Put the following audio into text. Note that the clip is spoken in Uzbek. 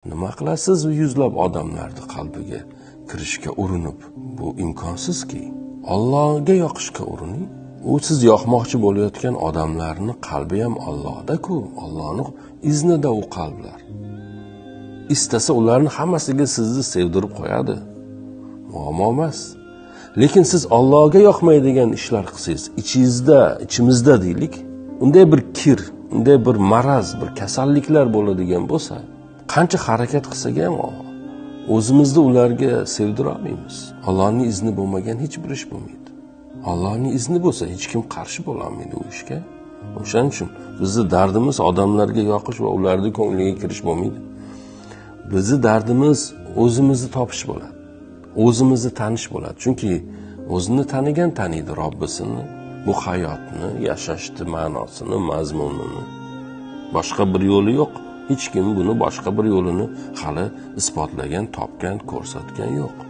Nima qilasiz yuzlab odamlarni qalbiga kirishga urinib? Bu imkonsizki. Allohga yoqishga urining. U siz yoqmoqchi bo'layotgan odamlarning qalbi ham Allohda-ku, Allohning iznida u qalblar. Istasa ularni hammasiga sizni sevdirib qo'yadi. Muammo emas. Lekin siz Allohga yoqmaydigan ishlar qilsangiz, ichingizda, ichimizda deylik, unday bir kir, unday bir maraz, bir kasalliklar bo'ladigan bo'lsa, qancha harakat qilsak ham o'zimizni ularga sevdira olmaymiz. Allohning izni bo'lmagan hech bir ish bo'lmaydi. Allohning izni bo'lsa hech kim qarshi bo'la olmaydi u ishga. O'shaning uchun bizni dardimiz odamlarga yoqish va ularning ko'ngliga kirish bo'lmaydi. Bizni dardimiz o'zimizni topish bo'ladi. O'zimizni tanish bo'ladi. Chunki o'zini tanigan taniydi Robbisini, bu hayotni, yashashni ma'nosini, mazmunini. Boshqa bir yo'li yo'q. Hech kim buni boshqa bir yo'lini hali isbotlagan, topgan, ko'rsatgan yo'q.